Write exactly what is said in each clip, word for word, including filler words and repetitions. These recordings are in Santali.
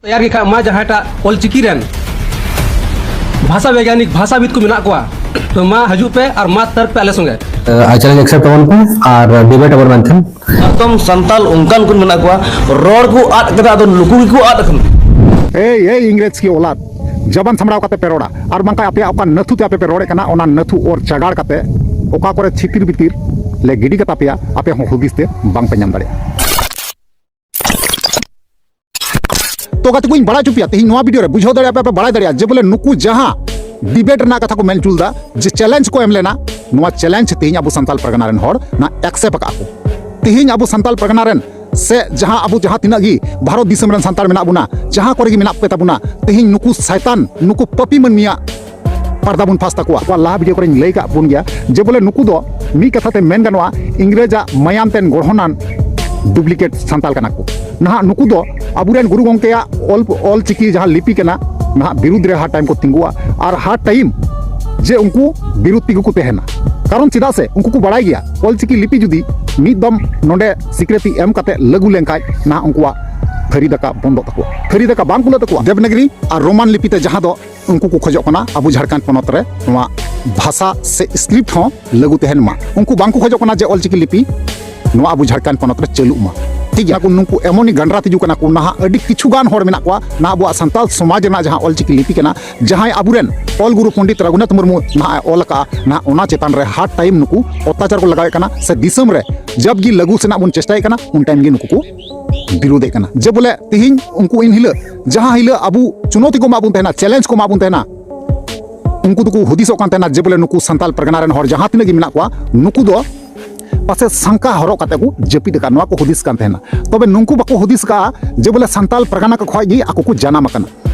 ᱛᱮᱭᱟᱨ ᱜᱮ ᱠᱷᱟᱡ ᱢᱟ ᱡᱟᱦᱟᱸᱭᱴᱟᱜ ᱚᱞᱪᱤᱠᱤ ᱨᱮᱱ ᱵᱷᱟᱥᱟ ᱵᱮᱜᱽᱭᱟᱱᱤᱠ, ᱵᱷᱟᱥᱟᱵᱤᱫ ᱠᱚ ᱢᱮᱱᱟᱜ ᱠᱚᱣᱟ, ᱛᱚ ᱢᱟ ᱦᱤᱡᱩᱜ ᱯᱮ ᱟᱨ ᱢᱟ ᱛᱟᱨᱠ ᱯᱮ ᱟᱞᱮ ᱥᱚᱸᱜᱮ᱾ I challenge accept ᱛᱟᱵᱚᱱ ᱯᱮ ᱟᱨ ᱰᱤᱵᱮᱴ ᱟᱵᱚᱱ ᱢᱮᱱᱛᱮ᱾ ᱮᱠᱫᱚᱢ ᱥᱟᱱᱛᱟᱞ ᱚᱱᱠᱟᱱ ᱠᱚ ᱢᱮᱱᱟᱜ ᱠᱚᱣᱟ, ᱨᱚᱲ ᱠᱚ ᱟᱫ ᱠᱟᱫᱟ, ᱟᱫᱚ ᱱᱩᱠᱩ ᱜᱮᱠᱚ ᱟᱫ ᱟᱠᱟᱱᱟ᱾ ᱮᱭ ᱮᱭ ᱤᱝᱨᱮᱡᱽ ᱠᱤ ᱚᱞᱟᱫ, ᱡᱟᱵᱟᱱ ᱥᱟᱢᱵᱲᱟᱣ ᱠᱟᱛᱮ ᱯᱮ ᱨᱚᱲᱟ, ᱟᱨ ᱵᱟᱝᱠᱷᱟᱱ ᱟᱯᱮᱭᱟᱜ ᱚᱠᱟ ᱱᱟᱹᱛᱷᱩ ᱛᱮ ᱟᱯᱮ ᱯᱮ ᱨᱚᱲᱮᱫ ᱠᱟᱱᱟ, ᱚᱱᱟ ᱱᱟᱹᱛᱷᱩ ᱚᱨ ᱪᱟᱜᱟᱲ ᱠᱟᱛᱮ ᱚᱠᱟ ᱠᱚᱨᱮ ᱪᱷᱤᱛᱤᱨ ᱵᱤᱛᱤᱨ ᱞᱮ ᱜᱤᱰᱤ ᱠᱟᱛᱟ ᱯᱮᱭᱟ, ᱟᱯᱮ ᱦᱚᱸ ᱦᱩᱫᱤᱥ ᱛᱮ ᱵᱟᱝ ᱯᱮ ᱧᱟᱢ ᱫᱟᱲᱮᱭᱟᱜᱼᱟ᱾ ᱛᱚ ᱜᱟᱛᱮ ᱠᱚᱧ ᱵᱟᱲᱟᱭ ᱦᱚᱪᱚ ᱯᱮᱭᱟ, ᱛᱮᱦᱮᱧ ᱱᱚᱣᱟ ᱵᱷᱤᱰᱤᱭᱳ ᱨᱮ ᱵᱩᱡᱷᱟᱹᱣ ᱫᱟᱲᱮᱭᱟᱜ ᱯᱮ, ᱯᱮ ᱵᱟᱲᱟᱭ ᱫᱟᱲᱮᱭᱟᱜᱼᱟ ᱡᱮ ᱵᱚᱞᱮ ᱱᱩᱠᱩ ᱡᱟᱦᱟᱸ ᱰᱤᱵᱮᱴ ᱨᱮᱱᱟᱜ ᱠᱟᱛᱷᱟ ᱠᱚ ᱢᱮᱱ ᱦᱚᱪᱚ ᱞᱮᱫᱟ, ᱡᱮ ᱪᱮᱞᱮᱧᱡᱽ ᱠᱚ ᱮᱢ ᱞᱮᱱᱟ, ᱱᱚᱣᱟ ᱪᱮᱞᱮᱧᱡᱽ ᱛᱮᱦᱮᱧ ᱟᱵᱚ ᱥᱟᱱᱛᱟᱞ ᱯᱟᱨᱜᱟᱱᱟ ᱨᱮᱱ ᱦᱚᱲ ᱱᱟ ᱮᱠᱥᱮᱯᱴ ᱟᱠᱟᱫ ᱠᱚ᱾ ᱛᱮᱦᱮᱧ ᱟᱵᱚ ᱥᱟᱱᱛᱟᱞ ᱯᱟᱨᱜᱟᱱᱟ ᱨᱮᱱ ᱥᱮ ᱡᱟᱦᱟᱸ ᱟᱵᱚ ᱡᱟᱦᱟᱸ ᱛᱤᱱᱟᱹᱜ ᱜᱮ ᱵᱷᱟᱨᱚᱛ ᱫᱤᱥᱚᱢ ᱨᱮᱱ ᱥᱟᱱᱛᱟᱲ ᱢᱮᱱᱟᱜ ᱵᱚᱱᱟ, ᱡᱟᱦᱟᱸ ᱠᱚᱨᱮ ᱜᱮ ᱢᱮᱱᱟᱜ ᱯᱮ ᱛᱟᱵᱚᱱᱟ, ᱛᱮᱦᱮᱧ ᱱᱩᱠᱩ ᱥᱟᱭᱛᱟᱱ, ᱱᱩᱠᱩ ᱯᱟᱯᱤ ᱢᱟᱹᱱᱢᱤᱭᱟᱜ ᱯᱟᱨᱫᱟ ᱵᱚᱱ ᱯᱷᱟᱸᱥ ᱛᱟᱠᱚᱣᱟ᱾ ᱟᱨ ᱞᱟᱦᱟ ᱵᱷᱤᱰᱤᱭᱳ ᱠᱚᱨᱮᱧ ᱞᱟᱹᱭ ᱠᱟᱜ ᱵᱚᱱ ᱜᱮᱭᱟ ᱡᱮ ᱵᱚᱞᱮ ᱱᱩᱠᱩ ᱫᱚ ᱢᱤᱫ ᱠᱟᱛᱷᱟ ᱛᱮ ᱢᱮᱱ ᱜᱟᱱᱚᱜᱼᱟ, ᱤᱝᱨᱮᱡᱟᱜ ᱢᱟᱭᱟᱢ ᱛᱮᱱ ᱜᱚᱲᱦᱚᱱᱟᱱ ᱰᱩᱯᱞᱤᱠᱮᱴ ᱥᱟᱱᱛᱟᱞ ᱠᱟᱱᱟ ᱠᱚ᱾ ᱱᱟᱦᱟᱜ ᱱᱩᱠᱩ ᱫᱚ ᱟᱵᱚᱨᱮᱱ ᱜᱩᱨᱩ ᱜᱚᱢᱠᱮᱭᱟᱜ ᱚᱞ, ᱚᱞ ᱪᱤᱠᱤ ᱡᱟᱦᱟᱸ ᱞᱤᱯᱤ ᱠᱟᱱᱟ, ᱱᱟᱦᱟᱜ ᱵᱤᱨᱩᱫᱽ ᱨᱮ ᱦᱟᱨ ᱴᱟᱭᱤᱢ ᱠᱚ ᱛᱤᱸᱜᱩᱜᱼᱟ ᱟᱨ ᱦᱟᱨ ᱴᱟᱭᱤᱢ ᱡᱮ ᱩᱱᱠᱩ ᱵᱤᱨᱩᱫᱽ ᱛᱮᱜᱮ ᱠᱚ ᱛᱟᱦᱮᱱᱟ᱾ ᱠᱟᱨᱚᱱ ᱪᱮᱫᱟᱜ ᱥᱮ ᱩᱱᱠᱩ ᱠᱚ ᱵᱟᱲᱟᱭ ᱜᱮᱭᱟ, ᱚᱞ ᱪᱤᱠᱤ ᱞᱤᱯᱤ ᱡᱩᱫᱤ ᱢᱤᱫ ᱫᱚᱢ ᱱᱚᱰᱮ ᱥᱤᱠᱨᱮᱛᱤ ᱮᱢ ᱠᱟᱛᱮ ᱞᱟᱹᱜᱩ ᱞᱮᱱᱠᱷᱟᱡ, ᱱᱟᱦᱟᱜ ᱩᱱᱠᱩᱣᱟᱜ ᱛᱷᱟᱹᱨᱤ ᱫᱟᱠᱟ ᱵᱚᱱᱫᱚᱜ ᱛᱟᱠᱚᱣᱟ, ᱛᱷᱟᱹᱨᱤ ᱫᱟᱠᱟ ᱵᱟᱝ ᱠᱩᱞᱟᱹᱜ ᱛᱟᱠᱚᱣᱟ᱾ ᱫᱮᱵᱽᱱᱟᱜᱽᱨᱤ ᱟᱨ ᱨᱳᱢᱟᱱ ᱞᱤᱯᱤ ᱛᱮ ᱡᱟᱦᱟᱸ ᱫᱚ ᱩᱱᱠᱩ ᱠᱚ ᱠᱷᱚᱡᱚᱜ ᱠᱟᱱᱟ ᱟᱵᱚ ᱡᱷᱟᱲᱠᱷᱚᱸᱰ ᱯᱚᱱᱚᱛ ᱨᱮ ᱱᱚᱣᱟ ᱵᱷᱟᱥᱟ ᱥᱮ ᱥᱠᱨᱤᱯᱴ ᱦᱚᱸ ᱞᱟᱹᱜᱩ ᱛᱟᱦᱮᱱ ᱢᱟ᱾ ᱩᱱᱠᱩ ᱵᱟᱝ ᱠᱚ ᱠᱷᱚᱡᱚᱜ ᱠᱟᱱᱟ ᱡᱮ ᱚᱞᱪᱤᱠᱤ ᱞᱤᱯᱤ ᱱᱚᱣᱟ ᱟᱵᱚ ᱡᱷᱟᱲᱠᱷᱚᱸᱰ ᱯᱚᱱᱚᱛ ᱨᱮ ᱪᱟᱹᱞᱩᱜ ᱢᱟ᱾ ᱴᱷᱤᱠ ᱜᱮᱭᱟ, ᱱᱩᱠᱩ ᱮᱢᱚᱱᱤ ᱜᱟᱱᱰᱨᱟ ᱛᱤᱡᱩ ᱠᱟᱱᱟ ᱠᱚ, ᱱᱟᱦᱟᱜ ᱟᱹᱰᱤ ᱠᱤᱪᱷᱩ ᱜᱟᱱ ᱦᱚᱲ ᱢᱮᱱᱟᱜ ᱠᱚᱣᱟ, ᱱᱟᱦᱟᱜ ᱟᱵᱚᱣᱟᱜ ᱥᱟᱱᱛᱟᱞ ᱥᱚᱢᱟᱡᱽ ᱨᱮᱱᱟᱜ ᱡᱟᱦᱟᱸ ᱚᱞᱪᱤᱠᱤ ᱞᱤᱯᱤ ᱠᱟᱱᱟ, ᱡᱟᱦᱟᱸᱭ ᱟᱵᱚᱨᱮᱱ ᱚᱞ ᱜᱩᱨᱩ ᱯᱚᱱᱰᱤᱛ ᱨᱚᱜᱷᱩᱱᱟᱛᱷ ᱢᱩᱨᱢᱩ ᱱᱟᱦᱟᱜ ᱮ ᱚᱞ ᱟᱠᱟᱫᱼᱟ, ᱱᱟᱦᱟᱜ ᱚᱱᱟ ᱪᱮᱛᱟᱱ ᱨᱮ ᱦᱟᱨ ᱴᱟᱭᱤᱢ ᱱᱩᱠᱩ ᱚᱛᱛᱟᱪᱟᱨ ᱠᱚ ᱞᱟᱜᱟᱣᱮᱫ ᱠᱟᱱᱟ, ᱥᱮ ᱫᱤᱥᱚᱢ ᱨᱮ ᱡᱟᱵ ᱜᱮ ᱞᱟᱹᱜᱩ ᱥᱮᱱᱟᱜ ᱵᱚᱱ ᱪᱮᱥᱴᱟᱭᱮᱫ ᱠᱟᱱᱟ, ᱩᱱ ᱴᱟᱭᱤᱢ ᱜᱮ ᱱᱩᱠᱩ ᱠᱚ ᱵᱤᱨᱳᱫᱮᱫ ᱠᱟᱱᱟ᱾ ᱡᱮ ᱵᱚᱞᱮ ᱛᱤᱦᱤᱧ ᱩᱱᱠᱩ ᱤᱱ ᱦᱤᱞᱳᱜ ᱡᱟᱦᱟᱸ ᱦᱤᱞᱳᱜ ᱟᱵᱚ ᱪᱩᱱᱚᱣᱛᱤ ᱠᱚ ᱮᱢᱟ ᱵᱚᱱ ᱛᱟᱦᱮᱱᱟ, ᱪᱮᱞᱮᱧᱡᱽ ᱠᱚ ᱮᱢᱟ ᱵᱚᱱ ᱛᱟᱦᱮᱱᱟ, ᱩᱱᱠᱩ ᱫᱚᱠᱚ ᱦᱩᱫᱤᱥᱚᱜ ᱠᱟᱱ ᱛᱟᱦᱮᱱᱟ ᱡᱮ ᱵᱚᱞᱮ ᱱᱩᱠᱩ ᱥᱟᱱᱛᱟᱞ ᱯᱟᱨᱜᱟᱱᱟ ᱨᱮᱱ ᱦᱚᱲ ᱡᱟᱦᱟᱸ ᱛᱤᱱᱟᱹᱜ ᱜᱮ ᱢᱮᱱᱟᱜ ᱠᱚᱣᱟ, ᱱᱩᱠᱩ ᱫᱚ ᱯᱟᱥᱮ ᱥᱟᱝᱠᱟ ᱦᱚᱨᱚᱜ ᱠᱟᱛᱮ ᱠᱚ ᱡᱟᱹᱯᱤᱫ ᱟᱠᱟᱫ, ᱱᱚᱣᱟ ᱠᱚ ᱦᱩᱫᱤᱥ ᱠᱟᱱ ᱛᱟᱦᱮᱱᱟ᱾ ᱛᱚᱵᱮ ᱱᱩᱠᱩ ᱵᱟᱠᱚ ᱦᱩᱫᱤᱥ ᱟᱠᱟᱫᱼᱟ ᱡᱮ ᱵᱚᱞᱮ ᱥᱟᱱᱛᱟᱞ ᱯᱟᱨᱜᱟᱱᱟ ᱠᱚ ᱠᱷᱚᱡ ᱜᱮ ᱟᱠᱚ ᱠᱚ ᱡᱟᱱᱟᱢ ᱟᱠᱟᱱᱟ᱾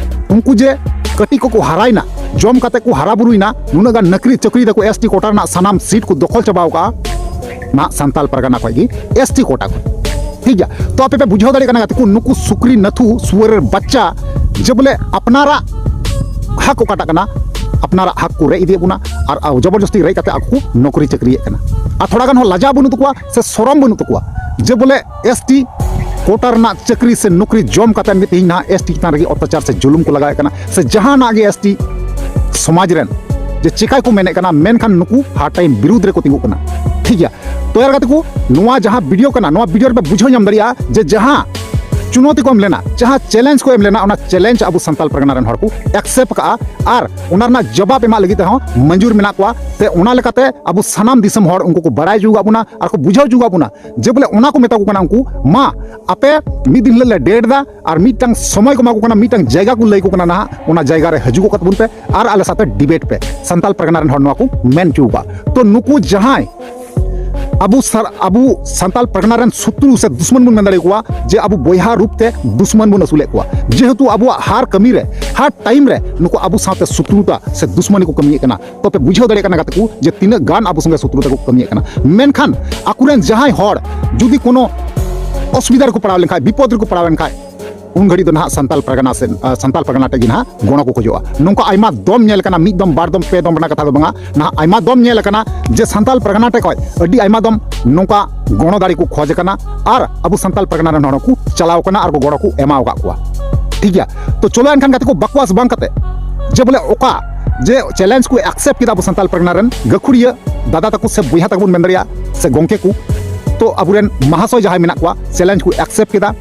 ᱩᱱᱠᱩ ᱡᱮ ᱠᱟᱹᱴᱤᱡ ᱠᱚᱠᱚ ᱦᱟᱨᱟᱭᱮᱱᱟ, ᱡᱚᱢ ᱠᱟᱛᱮ ᱠᱚ ᱦᱟᱨᱟ ᱵᱩᱨᱩᱭᱮᱱᱟ, ᱱᱩᱱᱟᱹᱜ ᱜᱟᱱ ᱱᱟᱹᱠᱨᱤ ᱪᱟᱹᱠᱨᱤ ᱫᱟᱠᱚ, ᱮᱥ ᱴᱤ ᱠᱳᱴᱟ ᱨᱮᱱᱟᱜ ᱥᱟᱱᱟᱢ ᱥᱤᱴ ᱠᱚ ᱫᱚᱠᱷᱚᱞ ᱪᱟᱵᱟᱣ ᱠᱟᱜᱼᱟ, ᱱᱟᱦᱟᱜ ᱥᱟᱱᱛᱟᱞ ᱯᱟᱨᱜᱟᱱᱟ ᱠᱷᱚᱡ ᱜᱮ, ᱮᱥ ᱴᱤ ᱠᱳᱴᱟ ᱠᱷᱚᱡ᱾ ᱴᱷᱤᱠ ᱜᱮᱭᱟ, ᱛᱚ ᱟᱯᱮ ᱯᱮ ᱵᱩᱡᱷᱟᱹᱣ ᱫᱟᱲᱮᱭᱟᱜ ᱠᱟᱱᱟ ᱜᱟᱛᱮ ᱠᱚ, ᱱᱩᱠᱩ ᱥᱩᱠᱨᱤ ᱱᱟᱹᱛᱷᱩ ᱥᱩᱣᱟᱹᱨᱮᱨ ᱵᱟᱪᱪᱟ ᱡᱮ ᱵᱚᱞᱮ ᱟᱯᱱᱟᱨᱟᱜ ᱦᱟᱠ ᱚᱠᱟᱴᱟᱜ ᱠᱟᱱᱟ, ᱟᱯᱱᱟᱨᱟᱜ ᱦᱟᱠ ᱠᱚ ᱨᱮᱡ ᱤᱫᱤᱭᱮᱫ ᱵᱚᱱᱟ ᱟᱨ ᱡᱚᱵᱚᱨᱡᱚᱥᱛᱤ ᱨᱮᱡ ᱠᱟᱛᱮ ᱟᱠᱚ ᱠᱚ ᱱᱚᱠᱨᱤ ᱪᱟᱹᱠᱨᱤᱭᱮᱫ ᱠᱟᱱᱟ᱾ ᱟᱨ ᱛᱷᱚᱲᱟ ᱜᱟᱱ ᱦᱚᱸ ᱞᱟᱡᱟᱣ ᱵᱟᱹᱱᱩᱜ ᱛᱟᱠᱚᱣᱟ ᱥᱮ ᱥᱚᱨᱚᱢ ᱵᱟᱹᱱᱩᱜ ᱛᱟᱠᱚᱣᱟ ᱡᱮ ᱵᱚᱞᱮ ᱮᱥ ᱴᱤ ᱠᱳᱴᱟ ᱨᱮᱱᱟᱜ ᱪᱟᱹᱠᱨᱤ ᱥᱮ ᱱᱚᱠᱨᱤ ᱡᱚᱢ ᱠᱟᱛᱮ ᱜᱮ ᱛᱮᱦᱮᱧ ᱱᱟᱦᱟᱜ ᱮᱥ ᱴᱤ ᱪᱮᱛᱟᱱ ᱨᱮᱜᱮ ᱚᱛᱛᱟᱪᱟᱨ ᱥᱮ ᱡᱩᱞᱩᱢ ᱠᱚ ᱞᱟᱜᱟᱣᱮᱫ ᱠᱟᱱᱟ, ᱥᱮ ᱡᱟᱦᱟᱱᱟᱜ ᱜᱮ ᱮᱥ ᱴᱤ ᱥᱚᱢᱟᱡᱽ ᱨᱮᱱ ᱡᱮ ᱪᱮᱠᱟ ᱠᱚ ᱢᱮᱱᱮᱫ ᱠᱟᱱᱟ, ᱢᱮᱱᱠᱷᱟᱱ ᱱᱩᱠᱩ ᱦᱟᱨ ᱴᱟᱭᱤᱢ ᱵᱤᱨᱩᱫᱽ ᱨᱮᱠᱚ ᱛᱤᱸᱜᱩᱜ ᱠᱟᱱᱟ᱾ ᱴᱷᱤᱠ ᱜᱮᱭᱟ, ᱛᱚ ᱭᱟᱨ ᱜᱟᱛᱮ ᱠᱚ, ᱱᱚᱣᱟ ᱡᱟᱦᱟᱸ ᱵᱷᱤᱰᱤᱭᱳ ᱠᱟᱱᱟ, ᱱᱚᱣᱟ ᱵᱷᱤᱰᱤᱭᱳ ᱨᱮᱯᱮ ᱵᱩᱡᱷᱟᱹᱣ ᱧᱟᱢ ᱫᱟᱲᱮᱭᱟᱜᱼᱟ ᱡᱮ ᱡᱟᱦᱟᱸ ᱪᱩᱱᱚᱣᱛᱤ ᱠᱚ ᱮᱢ ᱞᱮᱱᱟ, ᱡᱟᱦᱟᱸ ᱪᱮᱞᱮᱧᱡᱽ ᱠᱚ ᱮᱢ ᱞᱮᱱᱟ, ᱚᱱᱟ ᱪᱮᱞᱮᱧᱡᱽ ᱟᱵᱚ ᱥᱟᱱᱛᱟᱞ ᱯᱟᱨᱜᱟᱱᱟ ᱨᱮᱱ ᱦᱚᱲ ᱠᱚ ᱮᱠᱥᱮᱯᱴ ᱠᱟᱜᱼᱟ ᱟᱨ ᱚᱱᱟ ᱨᱮᱱᱟᱜ ᱡᱚᱵᱟᱵ ᱮᱢᱟᱜ ᱞᱟᱹᱜᱤᱫ ᱛᱮᱦᱚᱸ ᱢᱚᱧᱡᱩᱨ ᱢᱮᱱᱟᱜ ᱠᱚᱣᱟ᱾ ᱥᱮ ᱚᱱᱟ ᱞᱮᱠᱟᱛᱮ ᱟᱵᱚ ᱥᱟᱱᱟᱢ ᱫᱤᱥᱚᱢ ᱦᱚᱲ ᱩᱱᱠᱩ ᱠᱚ ᱵᱟᱲᱟᱭ ᱦᱚᱪᱚ ᱟᱠᱟᱫ ᱵᱚᱱᱟ ᱟᱨ ᱠᱚ ᱵᱩᱡᱷᱟᱹᱣ ᱦᱚᱪᱚ ᱟᱠᱟᱫ ᱵᱚᱱᱟ ᱡᱮ ᱵᱚᱞᱮ ᱚᱱᱟ ᱠᱚ ᱢᱮᱛᱟ ᱠᱚ ᱠᱟᱱᱟ ᱩᱱᱠᱩ, "ᱢᱟ, ᱟᱯᱮ ᱢᱤᱫ ᱫᱤᱱ ᱦᱤᱞᱳᱜ ᱞᱮ ᱰᱮᱴ ᱮᱫᱟ ᱟᱨ ᱢᱤᱫᱴᱟᱝ ᱥᱚᱢᱚᱭ ᱠᱚ ᱮᱢᱟ ᱠᱚ ᱠᱟᱱᱟ, ᱢᱤᱫᱴᱟᱝ ᱡᱟᱭᱜᱟ ᱠᱚ ᱞᱟᱹᱭ ᱠᱚ ᱠᱟᱱᱟ, ᱱᱟᱦᱟᱜ ᱚᱱᱟ ᱡᱟᱭᱜᱟ ᱨᱮ ᱦᱤᱡᱩᱜᱚᱜ ᱠᱟᱛᱟ ᱵᱚᱱ ᱯᱮ ᱟᱨ ᱟᱞᱮ ᱥᱟᱶᱛᱮ ᱰᱤᱵᱮᱴ ᱯᱮ", ᱥᱟᱱᱛᱟᱞ ᱯᱟᱨᱜᱟᱱᱟ ᱨᱮᱱ ᱦᱚᱲ ᱱᱚᱣᱟ ᱠᱚ ᱢᱮᱱ ᱦᱚᱪᱚ ᱟᱠᱟᱫ᱾ ᱛᱚ ᱱᱩᱠᱩ ᱡᱟᱦᱟᱸᱭ ᱟᱵᱚ ᱥᱟᱨ-, ᱟᱵᱚ ᱥᱟᱱᱛᱟᱞ ᱯᱟᱨᱜᱟᱱᱟ ᱨᱮᱱ ᱥᱚᱛᱨᱩ ᱥᱮ ᱫᱩᱥᱢᱟᱱ ᱵᱚᱱ ᱢᱮᱱ ᱫᱟᱲᱮ ᱟᱠᱚᱣᱟ, ᱡᱮ ᱟᱵᱚ ᱵᱚᱭᱦᱟ ᱨᱩᱯ ᱛᱮ ᱫᱩᱥᱢᱟᱱ ᱵᱚᱱ ᱟᱹᱥᱩᱞᱮᱫ ᱠᱚᱣᱟ, ᱡᱮᱦᱮᱛᱩ ᱟᱵᱚᱣᱟᱜ ᱦᱟᱨ ᱠᱟᱹᱢᱤ ᱨᱮ, ᱦᱟᱨ ᱴᱟᱭᱤᱢ ᱨᱮ ᱱᱩᱠᱩ ᱟᱵᱚ ᱥᱟᱶᱛᱮ ᱥᱚᱛᱨᱩᱛᱟ ᱥᱮ ᱫᱩᱥᱢᱟᱱᱤ ᱠᱚ ᱠᱟᱹᱢᱤᱭᱮᱫ ᱠᱟᱱᱟ᱾ ᱛᱚ ᱯᱮ ᱵᱩᱡᱷᱟᱹᱣ ᱫᱟᱲᱮᱭᱟᱜ ᱠᱟᱱᱟ ᱜᱟᱛᱮ ᱠᱚ, ᱡᱮ ᱛᱤᱱᱟᱹᱜ ᱜᱟᱱ ᱟᱵᱚ ᱥᱚᱸᱜᱮ ᱥᱚᱛᱨᱩᱛᱟ ᱠᱚ ᱠᱟᱹᱢᱤᱭᱮᱫ ᱠᱟᱱᱟ᱾ ᱢᱮᱱᱠᱷᱟᱱ ᱟᱠᱚᱨᱮᱱ ᱡᱟᱦᱟᱸᱭ ᱦᱚᱲ ᱡᱩᱫᱤ ᱠᱳᱱᱳ ᱚᱥᱩᱵᱤᱫᱷᱟ ᱨᱮᱠᱚ ᱯᱟᱲᱟᱣ ᱞᱮᱱᱠᱷᱟᱱ, ᱵᱤᱯᱚᱫ ᱨᱮᱠᱚ ᱯᱟᱲᱟᱣ ᱞᱮᱱᱠᱷᱟᱱ, ᱩᱱ ᱜᱷᱟᱹᱲᱤᱡ ᱫᱚ ᱱᱟᱦᱟᱜ ᱥᱟᱱᱛᱟᱞ ᱯᱟᱨᱜᱟᱱᱟ ᱥᱮ, ᱟ, ᱥᱟᱱᱛᱟᱞ ᱯᱟᱨᱜᱟᱱᱟ ᱴᱷᱮᱡ ᱜᱮ ᱱᱟᱦᱟᱜ ᱜᱚᱲᱚ ᱠᱚ ᱠᱷᱚᱡᱚᱜᱼᱟ᱾ ᱱᱚᱝᱠᱟ ᱟᱭᱢᱟ ᱫᱚᱢ ᱧᱮᱞ ᱟᱠᱟᱱᱟ, ᱢᱤᱫ ᱫᱚᱢ ᱵᱟᱨ ᱫᱚᱢ ᱯᱮ ᱫᱚᱢ ᱨᱮᱱᱟᱜ ᱠᱟᱛᱷᱟ ᱫᱚ ᱵᱟᱝᱟ, ᱱᱟᱦᱟᱜ ᱟᱭᱢᱟ ᱫᱚᱢ ᱧᱮᱞ ᱟᱠᱟᱱᱟ ᱡᱮ ᱥᱟᱱᱛᱟᱞ ᱯᱟᱨᱜᱟᱱᱟ ᱴᱷᱮᱡ ᱠᱷᱚᱡ ᱟᱹᱰᱤ ᱟᱭᱢᱟ ᱫᱚᱢ ᱱᱚᱝᱠᱟ ᱜᱚᱲᱚ ᱫᱟᱲᱮ ᱠᱚ ᱠᱷᱚᱡ ᱟᱠᱟᱱᱟ ᱟᱨ ᱟᱵᱚ ᱥᱟᱱᱛᱟᱞ ᱯᱟᱨᱜᱟᱱᱟ ᱨᱮᱱ ᱦᱚᱲ ᱠᱚ ᱪᱟᱞᱟᱣ ᱟᱠᱟᱱᱟ ᱟᱨ ᱠᱚ ᱜᱚᱲᱚ ᱠᱚ ᱮᱢᱟᱣ ᱟᱠᱟᱫ ᱠᱚᱣᱟ᱾ ᱴᱷᱤᱠ ᱜᱮᱭᱟ, ᱛᱚ ᱪᱚᱞᱚ ᱮᱱᱠᱷᱟᱱ ᱜᱟᱛᱮ ᱠᱚ, ᱵᱟᱠᱣᱟᱥ ᱵᱟᱝ ᱠᱟᱛᱮ ᱡᱮ ᱵᱚᱞᱮ ᱚᱠᱟ ᱡᱮ ᱪᱮᱞᱮᱧᱡᱽ ᱠᱚ ᱮᱠᱥᱮᱯᱴ ᱠᱮᱫᱟ ᱟᱵᱚ ᱥᱟᱱᱛᱟᱞ ᱯᱟᱨᱜᱟᱱᱟ ᱨᱮᱱ ᱜᱟᱹᱠᱷᱩᱲᱤᱭᱟᱹ ᱫᱟᱫᱟ ᱛᱟᱠᱚ ᱥᱮ ᱵᱚᱭᱦᱟ ᱛᱟᱠᱚ ᱵᱚᱱ ᱢᱮᱱ ᱫᱟᱲᱮᱭᱟᱜᱼᱟ, ᱥᱮ ᱜᱚᱝᱠᱮ ᱠᱚ, ᱛᱚ ᱟᱵᱚᱨᱮᱱ ᱢᱟᱦᱟᱥᱚᱭ ᱡᱟᱦᱟᱸᱭ ᱢᱮᱱᱟᱜ ᱠᱚᱣᱟ, ᱪᱮᱞᱮᱧᱡᱽ ᱠᱚ ᱮᱠᱥᱮᱯᱴ ᱠᱮᱫᱟ᱾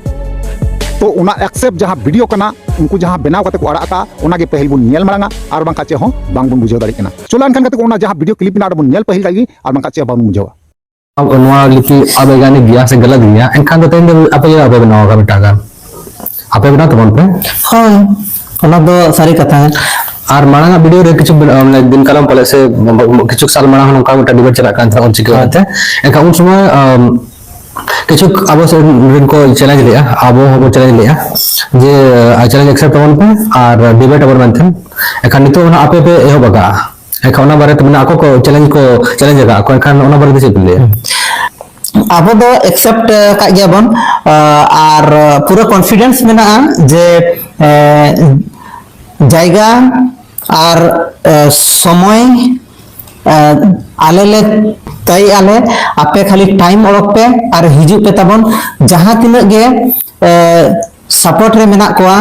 ᱛᱚ ᱚᱱᱟ ᱮᱠᱥᱮᱯᱴ ᱡᱟᱦᱟᱸ ᱵᱷᱤᱰᱤᱭᱳ ᱠᱟᱱᱟ, ᱩᱱᱠᱩ ᱡᱟᱦᱟᱸ ᱵᱮᱱᱟᱣ ᱠᱟᱛᱮ ᱠᱚ ᱟᱲᱟᱜ ᱟᱠᱟᱫᱼᱟ, ᱚᱱᱟᱜᱮ ᱯᱟᱹᱦᱤᱞ ᱵᱚᱱ ᱧᱮᱞ ᱢᱟᱲᱟᱝᱟ, ᱟᱨ ᱵᱟᱝᱠᱷᱟᱱ ᱪᱮᱫ ᱦᱚᱸ ᱵᱟᱝᱵᱚᱱ ᱵᱩᱡᱷᱟᱹᱣ ᱫᱟᱲᱮᱭᱟᱜ ᱠᱟᱱᱟ᱾ ᱪᱚᱞᱚ ᱮᱱᱠᱷᱟᱱ ᱜᱟᱛᱮ ᱠᱚ, ᱚᱱᱟ ᱡᱟᱦᱟᱸ ᱵᱷᱤᱰᱤᱭᱳ ᱠᱞᱤᱯ ᱢᱮᱱᱟᱜᱼᱟ, ᱚᱸᱰᱮ ᱵᱚᱱ ᱧᱮᱞ ᱯᱟᱹᱦᱤᱞ ᱠᱟᱜ ᱜᱮ, ᱟᱨ ᱵᱟᱝᱠᱷᱟᱱ ᱪᱮᱫ ᱦᱚᱸ ᱵᱟᱵᱚᱱ ᱵᱩᱡᱷᱟᱹᱣᱟ᱾ ᱱᱚᱣᱟ ᱞᱤᱯᱤ ᱚᱵᱮᱜᱟᱱᱤᱠ ᱜᱮᱭᱟ ᱥᱮ ᱜᱟᱞᱟᱛ ᱜᱮᱭᱟ, ᱮᱱᱠᱷᱟᱱ ᱫᱚ ᱛᱮᱦᱮᱧ ᱫᱚ ᱟᱯᱮ ᱪᱮᱫᱟᱜ ᱵᱟᱯᱮ ᱵᱮᱱᱟᱣ ᱟᱠᱟᱫ ᱢᱤᱫᱴᱟᱝ ᱜᱟᱱ? ᱟᱯᱮ ᱵᱮᱱᱟᱣ ᱛᱟᱵᱚᱱ ᱯᱮ᱾ ᱦᱳᱭ, ᱚᱱᱟ ᱫᱚ ᱥᱟᱹᱨᱤ ᱠᱟᱛᱷᱟ ᱜᱮ᱾ ᱟᱨ ᱢᱟᱲᱟᱝ ᱟᱜ ᱵᱷᱤᱰᱤᱭᱳ ᱨᱮ ᱠᱤᱪᱷᱩ ᱵᱮ-, ᱢᱟᱱᱮ ᱫᱤᱱ ᱠᱟᱞᱚᱢ ᱯᱟᱞᱮ ᱥᱮ ᱠᱤᱪᱷᱩ ᱥᱟᱞ ᱢᱟᱲᱟᱝ ᱦᱚᱸ ᱱᱚᱝᱠᱟ ᱢᱤᱫᱴᱟᱝ ᱰᱤᱵᱮᱴ ᱪᱟᱞᱟᱜ ᱠᱟᱱ ᱛᱟᱦᱮᱸᱫ ᱚᱞᱪᱤᱠᱤ ᱦᱳᱭ᱾ ᱵᱟᱨᱮᱛᱮ᱾ ᱮᱱᱠᱷᱟᱱ ᱩᱱ ᱥᱚᱢᱚᱭ, ᱟᱢ, ᱠᱤᱪᱷᱩ ᱟᱵᱚ ᱥᱮᱫ ᱨᱮᱱ ᱠᱚ ᱪᱮᱞᱮᱧᱡᱽ ᱞᱮᱫᱼᱟ, ᱟᱵᱚ ᱦᱚᱸᱵᱚᱱ ᱪᱮᱞᱮᱧᱡᱽ ᱞᱮᱫᱼᱟ ᱡᱮ, ᱟᱨ ᱪᱮᱞᱮᱧᱡᱽ ᱮᱠᱥᱮᱯᱴ ᱛᱟᱵᱚᱱ ᱯᱮ ᱟᱨ ᱰᱤᱵᱮᱴ ᱟᱵᱚᱱ ᱢᱮᱱᱛᱮ᱾ ᱮᱱᱠᱷᱟᱱ ᱱᱤᱛᱚᱜ ᱚᱱᱟ ᱟᱯᱮ ᱯᱮ ᱮᱦᱚᱵ ᱟᱠᱟᱫᱼᱟ᱾ ᱮᱱᱠᱷᱟᱱ ᱚᱱᱟ ᱵᱟᱨᱮᱛᱮ ᱢᱟᱱᱮ ᱟᱠᱚ ᱠᱚ ᱪᱮᱞᱮᱧᱡᱽ ᱠᱚ ᱪᱮᱞᱮᱧᱡᱽ ᱟᱠᱟᱫ ᱠᱚ, ᱮᱱᱠᱷᱟᱱ ᱚᱱᱟ ᱵᱟᱨᱮᱛᱮ ᱪᱮᱫ ᱯᱮ ᱞᱟᱹᱭᱟ? ᱟᱵᱚ ᱫᱚ ᱮᱠᱥᱮᱯᱴ ᱟᱠᱟᱫ ᱜᱮᱭᱟᱵᱚᱱ, ᱟᱨ ᱯᱩᱨᱟᱹ ᱠᱚᱱᱯᱷᱤᱰᱮᱱᱥ ᱢᱮᱱᱟᱜᱼᱟ ᱡᱮ, ᱡᱟᱭᱜᱟ ᱟᱨ ᱥᱚᱢᱚᱭ ᱟᱞᱮ ᱞᱮ ᱛᱟᱭᱮᱜᱼᱟ ᱞᱮ, ᱟᱯᱮ ᱠᱷᱟᱹᱞᱤ ᱴᱟᱭᱤᱢ ᱚᱰᱚᱠ ᱯᱮ ᱟᱨ ᱦᱤᱡᱩᱜ ᱯᱮ ᱛᱟᱵᱚᱱ᱾ ᱡᱟᱦᱟᱸ ᱛᱤᱱᱟᱹᱜ ᱜᱮ ᱥᱟᱯᱳᱨᱴ ᱨᱮ ᱢᱮᱱᱟᱜ ᱠᱚᱣᱟ,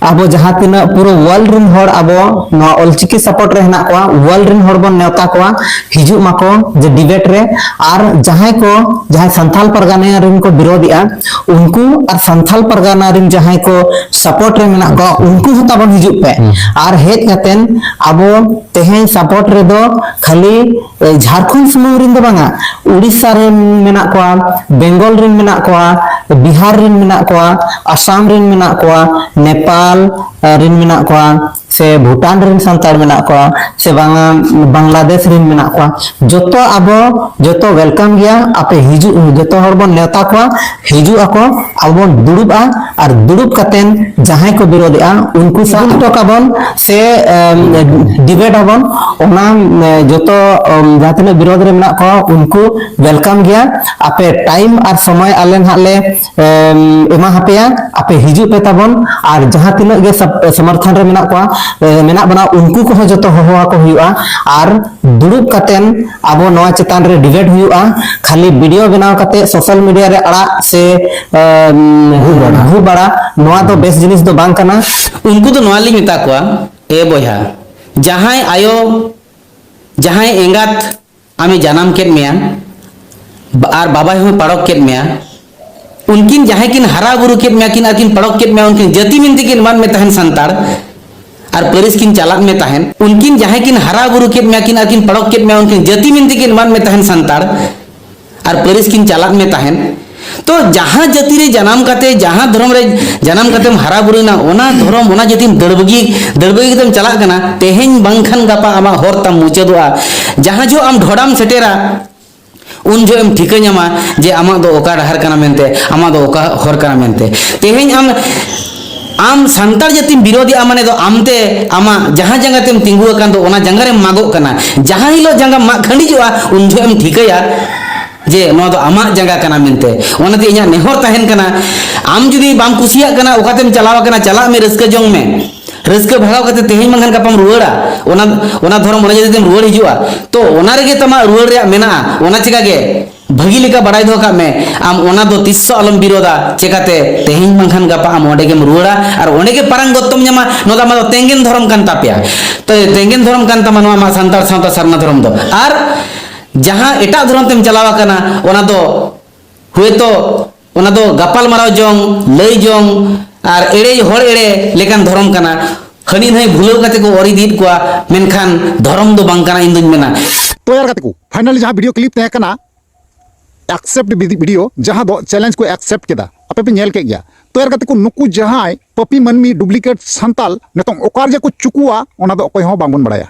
ᱟᱵᱚ ᱡᱟᱦᱟᱸ ᱛᱤᱱᱟᱹᱜ ᱯᱩᱨᱟᱹ ᱣᱟᱨᱞᱰ ᱨᱮᱱ ᱦᱚᱲ ᱟᱵᱚ ᱱᱚᱣᱟ ᱚᱞᱪᱤᱠᱤ ᱥᱟᱯᱳᱨᱴ ᱨᱮ ᱦᱮᱱᱟᱜ ᱠᱚᱣᱟ, ᱣᱟᱨᱞᱰ ᱨᱮᱱ ᱦᱚᱲ ᱵᱚᱱ ᱱᱮᱣᱛᱟ ᱠᱚᱣᱟ, ᱦᱤᱡᱩᱜ ᱢᱟᱠᱚ ᱡᱮ ᱰᱤᱵᱮᱴ ᱨᱮ᱾ ᱟᱨ ᱡᱟᱦᱟᱸᱭ ᱠᱚ, ᱡᱟᱦᱟᱸᱭ ᱥᱟᱱᱛᱟᱞ ᱯᱟᱨᱜᱟᱱᱟ ᱨᱮᱱ ᱠᱚ ᱵᱤᱨᱳᱫᱮᱜᱼᱟ, ᱩᱱᱠᱩ ᱟᱨ ᱥᱟᱱᱛᱟᱞ ᱯᱟᱨᱜᱟᱱᱟ ᱨᱮᱱ ᱡᱟᱦᱟᱸᱭ ᱠᱚ ᱥᱟᱯᱳᱨᱴ ᱨᱮ ᱢᱮᱱᱟᱜ ᱠᱚᱣᱟ, ᱩᱱᱠᱩ ᱦᱚᱸ ᱛᱟᱵᱚᱱ ᱦᱤᱡᱩᱜ ᱯᱮ᱾ ᱟᱨ ᱦᱮᱡ ᱠᱟᱛᱮᱱ ᱟᱵᱚ ᱛᱮᱦᱮᱧ ᱥᱟᱯᱳᱨᱴ ᱨᱮᱫᱚ ᱠᱷᱟᱹᱞᱤ ᱮ, ᱡᱷᱟᱲᱠᱷᱚᱸᱰ ᱥᱩᱢᱩᱝ ᱨᱮᱱ ᱫᱚ ᱵᱟᱝᱟ, ᱩᱲᱤᱥᱥᱟ ᱨᱮᱱ ᱢᱮᱱᱟᱜ ᱠᱚᱣᱟ, ᱵᱮᱝᱜᱚᱞ ᱨᱮᱱ ᱢᱮᱱᱟᱜ ᱠᱚᱣᱟ, ᱵᱤᱦᱟᱨ ᱨᱮᱱ ᱢᱮᱱᱟᱜ ᱠᱚᱣᱟ, ᱟᱥᱟᱢ ᱨᱮᱱ ᱢᱮᱱᱟᱜ ᱠᱚᱣᱟ, ᱱᱮᱯᱟᱞ, ᱮ, ᱨᱮᱱ ᱢᱮᱱᱟᱜ ᱠᱚᱣᱟ, ᱥᱮ ᱵᱷᱩᱴᱟᱱ ᱨᱮᱱ ᱥᱟᱱᱛᱟᱲ ᱢᱮᱱᱟᱜ ᱠᱚᱣᱟ, ᱥᱮ ᱵᱟᱝᱟ ᱵᱟᱝᱞᱟᱫᱮᱥ ᱨᱮᱱ ᱢᱮᱱᱟᱜ ᱠᱚᱣᱟ᱾ ᱡᱚᱛᱚ ᱟᱵᱚ, ᱡᱚᱛᱚ ᱣᱮᱞᱠᱟᱢ ᱜᱮᱭᱟ᱾ ᱟᱯᱮ ᱦᱤᱡᱩᱜ, ᱡᱚᱛᱚ ᱦᱚᱲ ᱵᱚᱱ ᱱᱮᱣᱛᱟ ᱠᱚᱣᱟ, ᱦᱤᱡᱩᱜ ᱟᱠᱚ, ᱟᱵᱚ ᱵᱚᱱ ᱫᱩᱲᱩᱵᱼᱟ᱾ ᱟᱨ ᱫᱩᱲᱩᱵ ᱠᱟᱛᱮᱱ ᱡᱟᱦᱟᱸᱭ ᱠᱚ ᱵᱤᱨᱳᱫᱮᱜᱼᱟ, ᱩᱱᱠᱩ ᱥᱟᱶ ᱴᱚᱠ ᱟᱵᱚᱱ ᱥᱮ, ᱮᱢ, ᱰᱤᱵᱮᱴ ᱟᱵᱚᱱ᱾ ᱚᱱᱟ, ᱮᱢ, ᱡᱚᱛᱚ, ᱮᱢ, ᱡᱟᱦᱟᱸ ᱛᱤᱱᱟᱹᱜ ᱵᱤᱨᱳᱫᱷ ᱨᱮ ᱢᱮᱱᱟᱜ ᱠᱚᱣᱟ, ᱩᱱᱠᱩ ᱣᱮᱞᱠᱟᱢ ᱜᱮᱭᱟ᱾ ᱟᱯᱮ ᱴᱟᱭᱤᱢ ᱟᱨ ᱥᱚᱢᱚᱭ ᱟᱞᱮ ᱱᱟᱦᱟᱜ ᱞᱮ, ᱮᱢ, ᱮᱢᱟ ᱦᱟᱯᱮᱭᱟ, ᱟᱯᱮ ᱦᱤᱡᱩᱜ ᱯᱮ ᱛᱟᱵᱚᱱ᱾ ᱟᱨ ᱡᱟᱦᱟᱸ ᱛᱤᱱᱟᱹᱜ ᱜᱮ ᱥᱟᱯ-, ᱥᱚᱢᱚᱨᱛᱷᱚᱱ ᱨᱮ ᱢᱮᱱᱟᱜ ᱠᱚᱣᱟ, ᱮ, ᱢᱮᱱᱟᱜ ᱵᱚᱱᱟ, ᱩᱱᱠᱩ ᱠᱚᱦᱚᱸ ᱡᱚᱛᱚ ᱦᱚᱦᱚ ᱟᱠᱚ ᱦᱩᱭᱩᱜᱼᱟ᱾ ᱟᱨ ᱫᱩᱲᱩᱵ ᱠᱟᱛᱮᱱ ᱟᱵᱚ ᱱᱚᱣᱟ ᱪᱮᱛᱟᱱ ᱨᱮ ᱰᱤᱵᱮᱴ ᱦᱩᱭᱩᱜᱼᱟ᱾ ᱠᱷᱟᱹᱞᱤ ᱵᱷᱤᱰᱤᱭᱳ ᱵᱮᱱᱟᱣ ᱠᱟᱛᱮ ᱥᱳᱥᱟᱞ ᱢᱤᱰᱤᱭᱟ ᱨᱮ ᱟᱲᱟᱜ ᱥᱮ, ᱮᱢ, ᱵᱷᱩ ᱵᱟᱲᱟ᱾ ᱵᱷᱩ ᱵᱟᱲᱟ, ᱱᱚᱣᱟ ᱫᱚ ᱵᱮᱥ ᱡᱤᱱᱤᱥ ᱫᱚ ᱵᱟᱝ ᱠᱟᱱᱟ᱾ ᱩᱱᱠᱩ ᱫᱚ ᱱᱚᱣᱟ ᱞᱤᱧ ᱢᱮᱛᱟ ᱠᱚᱣᱟ, ᱮ ᱵᱚᱭᱦᱟ, ᱡᱟᱦᱟᱸᱭ ᱟᱭᱳ, ᱡᱟᱦᱟᱸᱭ ᱮᱸᱜᱟᱛ ᱟᱢᱮ ᱡᱟᱱᱟᱢ ᱠᱮᱫ ᱢᱮᱭᱟ, ᱵᱟ-, ᱟᱨ ᱵᱟᱵᱟᱭ ᱦᱚᱸ ᱯᱟᱲᱚᱠ ᱠᱮᱫ ᱢᱮᱭᱟ, ᱩᱱᱠᱤᱱ ᱡᱟᱦᱟᱸᱭ ᱠᱤᱱ ᱦᱟᱨᱟ ᱵᱩᱨᱩ ᱠᱮᱫ ᱢᱮᱭᱟ ᱠᱤᱱ ᱟᱨ ᱠᱤᱱ ᱯᱟᱲᱚᱠ ᱠᱮᱫ ᱢᱮᱭᱟ, ᱩᱱᱠᱤᱱ ᱡᱟᱹᱛᱤ ᱢᱮᱱᱛᱮ ᱠᱤᱱ ᱮᱢᱟᱫ ᱢᱮ ᱛᱟᱦᱮᱱ ᱥᱟᱱᱛᱟᱲ, ᱟᱨ ᱯᱟᱹᱨᱤᱥ ᱠᱤᱱ ᱪᱟᱞᱟᱫ ᱢᱮ ᱛᱟᱦᱮᱱ᱾ ᱩᱱᱠᱤᱱ ᱡᱟᱦᱟᱸᱭ ᱠᱤᱱ ᱦᱟᱨᱟ ᱵᱩᱨᱩ ᱠᱮᱫ ᱢᱮᱭᱟ ᱠᱤᱱ ᱟᱨ ᱠᱤᱱ ᱯᱟᱲᱚᱠ ᱠᱮᱫ ᱢᱮᱭᱟ, ᱩᱱᱠᱤᱱ ᱡᱟᱹᱛᱤ ᱢᱮᱱᱛᱮ ᱠᱤᱱ ᱮᱢᱟᱫ ᱢᱮ ᱛᱟᱦᱮᱱ ᱥᱟᱱᱛᱟᱲ, ᱟᱨ ᱯᱟᱹᱨᱤᱥ ᱠᱤᱱ ᱪᱟᱞᱟᱫ ᱢᱮ ᱛᱟᱦᱮᱱ᱾ ᱛᱚ ᱡᱟᱦᱟᱸ ᱡᱟᱹᱛᱤ ᱨᱮ ᱡᱟᱱᱟᱢ ᱠᱟᱛᱮ, ᱡᱟᱦᱟᱸ ᱫᱷᱚᱨᱚᱢ ᱨᱮ ᱡᱟᱱᱟᱢ ᱠᱟᱛᱮᱢ ᱦᱟᱨᱟ ᱵᱩᱨᱩᱭᱮᱱᱟ, ᱚᱱᱟ ᱫᱷᱚᱨᱚᱢ, ᱚᱱᱟ ᱡᱟᱹᱛᱤᱢ ᱫᱟᱹᱲ ᱵᱟᱹᱜᱤ, ᱫᱟᱹᱲ ᱵᱟᱹᱜᱤ ᱠᱟᱛᱮᱢ ᱪᱟᱞᱟᱜ ᱠᱟᱱᱟ, ᱛᱮᱦᱮᱧ ᱵᱟᱝᱠᱷᱟᱱ ᱜᱟᱯᱟ ᱟᱢᱟᱜ ᱦᱚᱨ ᱛᱟᱢ ᱢᱩᱪᱟᱹᱫᱚᱜᱼᱟ᱾ ᱡᱟᱦᱟᱸ ᱡᱚᱦᱚᱜ ᱟᱢ ᱰᱷᱚᱰᱟᱢ ᱥᱮᱴᱮᱨᱟ, ᱩᱱ ᱡᱚᱦᱚᱜ ᱮᱢ ᱴᱷᱤᱠᱟᱹ ᱧᱟᱢᱟ ᱡᱮ ᱟᱢᱟᱜ ᱫᱚ ᱚᱠᱟ ᱰᱟᱦᱟᱨ ᱠᱟᱱᱟ ᱢᱮᱱᱛᱮ, ᱟᱢᱟᱜ ᱫᱚ ᱚᱠᱟ ᱦᱚᱨ ᱠᱟᱱᱟ ᱢᱮᱱᱛᱮ᱾ ᱛᱮᱦᱮᱧ ᱟᱢ, ᱟᱢ ᱥᱟᱱᱛᱟᱲ ᱡᱟᱹᱛᱤᱢ ᱵᱤᱨᱳᱫᱷᱤᱜᱼᱟ ᱢᱟᱱᱮ ᱫᱚ ᱟᱢᱛᱮ ᱟᱢᱟᱜ ᱡᱟᱦᱟᱸ ᱡᱟᱸᱜᱟ ᱛᱮᱢ ᱛᱤᱸᱜᱩ ᱟᱠᱟᱱ ᱫᱚ, ᱚᱱᱟ ᱡᱟᱸᱜᱟ ᱨᱮᱢ ᱢᱟᱜᱚᱜ ᱠᱟᱱᱟ᱾ ᱡᱟᱦᱟᱸ ᱦᱤᱞᱳᱜ ᱡᱟᱸᱜᱟ ᱢᱟᱜ ᱠᱷᱟᱹᱰᱤᱡᱚᱜᱼᱟ, ᱩᱱ ᱡᱚᱦᱚᱜ ᱮᱢ ᱴᱷᱤᱠᱟᱹᱭᱟ ᱡᱮ ᱱᱚᱣᱟ ᱫᱚ ᱟᱢᱟᱜ ᱡᱟᱸᱜᱟ ᱠᱟᱱᱟ ᱢᱮᱱᱛᱮ᱾ ᱚᱱᱟᱛᱮ ᱤᱧᱟᱹᱜ ᱱᱮᱦᱚᱨ ᱛᱟᱦᱮᱱ ᱠᱟᱱᱟ, ᱟᱢ ᱡᱩᱫᱤ ᱵᱟᱢ ᱠᱩᱥᱤᱭᱟᱜ ᱠᱟᱱᱟ, ᱚᱠᱟᱛᱮᱢ ᱪᱟᱞᱟᱣ ᱟᱠᱟᱱᱟ, ᱪᱟᱞᱟᱜ ᱢᱮ, ᱨᱟᱹᱥᱠᱟᱹ ᱡᱚᱝ ᱢᱮ᱾ ᱨᱟᱹᱥᱠᱟᱹ ᱵᱷᱟᱜᱟᱣ ᱠᱟᱛᱮ ᱛᱮᱦᱮᱧ ᱵᱟᱝᱠᱷᱟᱱ ᱜᱟᱯᱟᱢ ᱨᱩᱣᱟᱹᱲᱟ᱾ ᱚᱱᱟ ᱚᱱᱟ ᱫᱷᱚᱨᱚᱢ, ᱚᱱᱟ ᱡᱩᱫᱤᱢ ᱨᱩᱣᱟᱹᱲ ᱦᱤᱡᱩᱜᱼᱟ, ᱛᱚ ᱚᱱᱟ ᱨᱮᱜᱮ ᱛᱟᱢᱟ ᱨᱩᱣᱟᱹᱲ ᱨᱮᱭᱟᱜ ᱢᱮᱱᱟᱜᱼᱟ᱾ ᱚᱱᱟ ᱪᱤᱠᱟ ᱜᱮ ᱵᱷᱟᱹᱜᱤ ᱞᱮᱠᱟ ᱵᱟᱲᱟᱭ ᱫᱚᱦᱚ ᱠᱟᱜ ᱢᱮ, ᱟᱢ ᱚᱱᱟ ᱫᱚ ᱛᱤᱥ ᱦᱚᱸ ᱟᱞᱚᱢ ᱵᱤᱨᱳᱫᱟ᱾ ᱪᱮᱠᱟᱛᱮ? ᱛᱮᱦᱮᱧ ᱵᱟᱝᱠᱷᱟᱱ ᱜᱟᱯᱟ ᱟᱢ ᱚᱸᱰᱮ ᱜᱮᱢ ᱨᱩᱣᱟᱹᱲᱟ ᱟᱨ ᱚᱸᱰᱮ ᱜᱮ ᱯᱟᱨᱟᱝ ᱜᱚᱛᱚᱢ ᱧᱟᱢᱟ᱾ ᱱᱚᱣᱟ ᱫᱚ ᱟᱢᱟᱜ ᱫᱚ ᱛᱮᱸᱜᱮᱱ ᱫᱷᱚᱨᱚᱢ ᱠᱟᱱ ᱛᱟᱯᱮᱭᱟ᱾ ᱛᱚ ᱛᱮᱸᱜᱮᱱ ᱫᱷᱚᱨᱚᱢ ᱠᱟᱱ ᱛᱟᱢᱟ ᱱᱚᱣᱟ ᱟᱢᱟᱜ ᱥᱟᱱᱛᱟᱲ ᱥᱟᱶᱛᱟ ᱥᱟᱨᱱᱟ ᱫᱷᱚᱨᱚᱢ ᱫᱚ᱾ ᱟᱨ ᱡᱟᱦᱟᱸ ᱮᱴᱟᱜ ᱫᱷᱚᱨᱚᱢ ᱛᱮᱢ ᱪᱟᱞᱟᱣ ᱟᱠᱟᱱᱟ, ᱚᱱᱟ ᱫᱚ ᱦᱳᱭᱛᱳ ᱚᱱᱟ ᱫᱚ ᱜᱟᱯᱟᱞ ᱢᱟᱨᱟᱣ ᱡᱚᱝ, ᱞᱟᱹᱭ ᱡᱚᱝ ᱟᱨ ᱮᱲᱮ, ᱦᱚᱲ ᱮᱲᱮ ᱞᱮᱠᱟᱱ ᱫᱷᱚᱨᱚᱢ ᱠᱟᱱᱟ᱾ ᱦᱟᱹᱱᱤ ᱱᱟᱹᱭ ᱵᱷᱩᱞᱟᱹᱣ ᱠᱟᱛᱮ ᱠᱚ ᱚᱨ ᱤᱫᱤᱭᱮᱫ ᱠᱚᱣᱟ, ᱢᱮᱱᱠᱷᱟᱱ ᱫᱷᱚᱨᱚᱢ ᱫᱚ ᱵᱟᱝ ᱠᱟᱱᱟ, ᱤᱧ ᱫᱩᱧ ᱢᱮᱱᱟ᱾ ᱛᱚ ᱭᱟᱨ ᱜᱟᱛᱮ ᱠᱚ, finally ᱡᱟᱦᱟᱸ video clip ᱛᱟᱦᱮᱸ ᱠᱟᱱᱟ, accept video, ᱡᱟᱦᱟᱸ ᱫᱚ challenge ᱠᱚ accept ᱠᱮᱫᱟ, ᱟᱯᱮ ᱯᱮ ᱧᱮᱞ ᱠᱮᱫ ᱜᱮᱭᱟ᱾ ᱛᱚ ᱭᱟᱨ ᱜᱟᱛᱮ ᱠᱚ, ᱱᱩᱠᱩ ᱡᱟᱦᱟᱸᱭ ᱯᱟᱯᱤ ᱢᱟᱹᱱᱢᱤ duplicate ᱥᱟᱱᱛᱟᱞ ᱱᱤᱛᱚᱝ ᱚᱠᱟ ᱨᱮ ᱠᱚ ᱪᱩᱠᱩᱣᱟ, ᱚᱱᱟ ᱫᱚ ᱚᱠᱚᱭ ᱦᱚᱸ ᱵᱟᱝᱵᱚᱱ ᱵᱟᱲᱟᱭᱟ᱾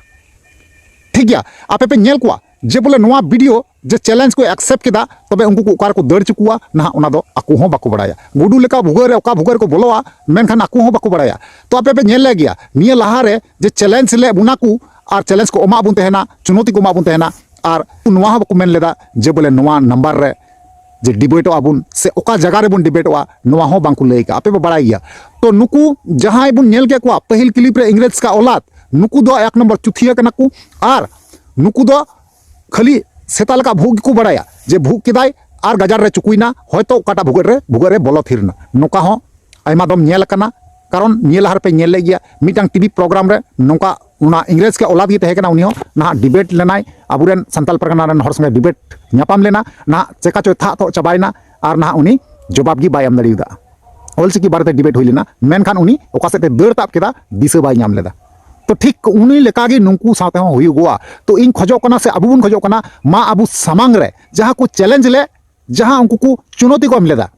ᱴᱷᱤᱠ ᱜᱮᱭᱟ, ᱟᱯᱮ ᱯᱮ ᱧᱮᱞ ᱠᱚᱣᱟ ᱡᱮ ᱵᱚᱞᱮ ᱱᱚᱣᱟ video ᱡᱮ challenge ᱠᱚ accept ᱠᱮᱫᱟ, ᱛᱚᱵᱮ ᱩᱱᱠᱩ ᱠᱚ ᱚᱠᱟ ᱨᱮᱠᱚ ᱫᱟᱹᱲ ᱪᱩᱠᱩᱣᱟ, ᱱᱟᱦᱟᱜ ᱚᱱᱟ ᱫᱚ ᱟᱠᱚ ᱦᱚᱸ ᱵᱟᱠᱚ ᱵᱟᱲᱟᱭᱟ᱾ ᱜᱩᱰᱩ ᱞᱮᱠᱟ ᱵᱷᱩᱜᱟᱹᱜ ᱨᱮ ᱚᱠᱟ ᱵᱷᱩᱜᱟᱹᱜ ᱨᱮᱠᱚ ᱵᱚᱞᱚᱜᱼᱟ, ᱢᱮᱱᱠᱷᱟᱱ ᱟᱠᱚ ᱦᱚᱸ ᱵᱟᱠᱚ ᱵᱟᱲᱟᱭᱟ᱾ ᱛᱚ ᱟᱯᱮ ᱯᱮ ᱧᱮᱞ ᱞᱮᱫ ᱜᱮᱭᱟ, ᱱᱤᱭᱟᱹ ᱞᱟᱦᱟ ᱨᱮ ᱡᱮ challenge ᱞᱮᱫ ᱵᱚᱱᱟ ᱠᱚ ᱟᱨ challenge ᱠᱚ ᱮᱢᱟᱜ ᱵᱚᱱ ᱛᱟᱦᱮᱱᱟ, ᱪᱩᱱᱚᱣᱛᱤ ᱠᱚ ᱮᱢᱟᱜ ᱵᱚᱱ ᱛᱟᱦᱮᱱᱟ, ᱟᱨ ᱱᱚᱣᱟ ᱦᱚᱸ ᱵᱟᱠᱚ ᱢᱮᱱ ᱞᱮᱫᱟ ᱡᱮ ᱵᱚᱞᱮ ᱱᱚᱣᱟ number ᱨᱮ ᱡᱮ debateᱚᱜᱼᱟ ᱵᱚᱱ ᱥᱮ ᱚᱠᱟ ᱡᱟᱭᱜᱟ ᱨᱮᱵᱚᱱ debateᱚᱜᱼᱟ, ᱱᱚᱣᱟ ᱦᱚᱸ ᱵᱟᱝᱠᱚ ᱞᱟᱹᱭ ᱠᱟᱜᱼᱟ᱾ ᱟᱯᱮ ᱯᱮ ᱵᱟᱲᱟᱭ ᱜᱮᱭᱟ᱾ ᱛᱚ ᱱᱩᱠᱩ ᱡᱟᱦᱟᱸᱭ ᱵᱚᱱ ᱧᱮᱞ ᱠᱮᱫ ᱠᱚᱣᱟ ᱯᱟᱹᱦᱤᱞ clip ᱨᱮ, ᱤᱝᱨᱮᱡᱽ ᱠᱟ ᱚᱞᱟᱫ, ᱱᱩᱠᱩ ᱫᱚ ᱮᱠ ᱱᱚᱢᱵᱚᱨ ᱪᱩᱛᱷᱤᱭᱟᱹ ᱠᱟᱱᱟ ᱠᱚ᱾ ᱟᱨ ᱱᱩᱠᱩ ᱫᱚ ᱠᱷᱟᱹᱞᱤ ᱥᱮᱛᱟ ᱞᱮᱠᱟ ᱵᱷᱩᱜ ᱜᱮᱠᱚ ᱵᱟᱲᱟᱭᱟ, ᱡᱮ ᱵᱷᱩᱜ ᱠᱮᱫᱟᱭ ᱟᱨ ᱜᱟᱡᱟᱲ ᱨᱮ ᱪᱩᱠᱩᱭᱱᱟ, ᱦᱚᱭᱛᱳ ᱚᱠᱟᱴᱟᱜ ᱵᱷᱩᱜᱟᱹᱜ ᱨᱮ, ᱵᱷᱩᱜᱟᱹᱜ ᱨᱮ ᱵᱚᱞᱚ ᱛᱷᱤᱨ ᱮᱱᱟ᱾ ᱱᱚᱝᱠᱟ ᱦᱚᱸ ᱟᱭᱢᱟ ᱫᱚᱢ ᱧᱮᱞ ᱟᱠᱟᱱᱟ᱾ ᱠᱟᱨᱚᱱ ᱱᱤᱭᱟᱹ ᱞᱟᱦᱟ ᱨᱮᱯᱮ ᱧᱮᱞ ᱞᱮᱫ ᱜᱮᱭᱟ, ᱢᱤᱫᱴᱟᱝ TV program ᱨᱮ ᱱᱚᱝᱠᱟ ᱚᱱᱟ ᱤᱝᱨᱮᱡᱽ ᱠᱟ ᱚᱞᱟᱫ ᱜᱮ ᱛᱟᱦᱮᱸ ᱠᱟᱱᱟ, ᱩᱱᱤ ᱦᱚᱸ ᱱᱟᱦᱟᱜ debate ᱞᱮᱱᱟᱭ, ᱟᱵᱚᱨᱮᱱ ᱥᱟᱱᱛᱟᱞ ᱯᱟᱨᱜᱟᱱᱟ ᱨᱮᱱ ᱦᱚᱲ ᱥᱚᱸᱜᱮ debate ᱧᱟᱯᱟᱢ ᱞᱮᱱᱟ, ᱱᱟᱦᱟᱜ ᱪᱮᱠᱟ ᱪᱚᱭ ᱛᱷᱟᱜ ᱛᱷᱚᱜ ᱪᱟᱵᱟᱭᱮᱱᱟ, ᱟᱨ ᱱᱟᱦᱟᱜ ᱩᱱᱤ ᱡᱚᱵᱟᱵ ᱜᱮ ᱵᱟᱭ ᱮᱢ ᱫᱟᱲᱮᱭᱟᱫᱟ᱾ ᱚᱞᱪᱤᱠᱤ ᱵᱟᱨᱮᱛᱮ debate ᱦᱩᱭ ᱞᱮᱱᱟ, ᱢᱮᱱᱠᱷᱟᱱ ᱩᱱᱤ ᱚᱠᱟ ᱥᱮᱫ ᱛᱮ ᱫᱟᱹᱲ ᱛᱟᱵ ᱠᱮᱫᱟ, ᱫᱤᱥᱟᱹ ᱵᱟᱭ ᱧᱟᱢ ᱞᱮᱫᱟ᱾ ᱛᱚ ᱴᱷᱤᱠ ᱩᱱᱤ ᱞᱮᱠᱟᱜᱮ ᱱᱩᱠᱩ ᱥᱟᱶᱛᱮ ᱦᱚᱸ ᱦᱩᱭᱩᱜᱚᱜᱼᱟ᱾ ᱛᱚ ᱤᱧ ᱠᱷᱚᱡᱚᱜ ᱠᱟᱱᱟ ᱥᱮ ᱟᱵᱚ ᱵᱚᱱ ᱠᱷᱚᱡᱚᱜ ᱠᱟᱱᱟ, ᱢᱟ ᱟᱵᱚ ᱥᱟᱢᱟᱝ ᱨᱮ ᱡᱟᱦᱟᱸ ᱠᱚ challenge ᱞᱮᱫ, ᱡᱟᱦᱟᱸ ᱩᱱᱠᱩ ᱠᱚ ᱪᱩᱱᱚᱛᱤ ᱠᱚ ᱮᱢ ᱞᱮᱫᱟ,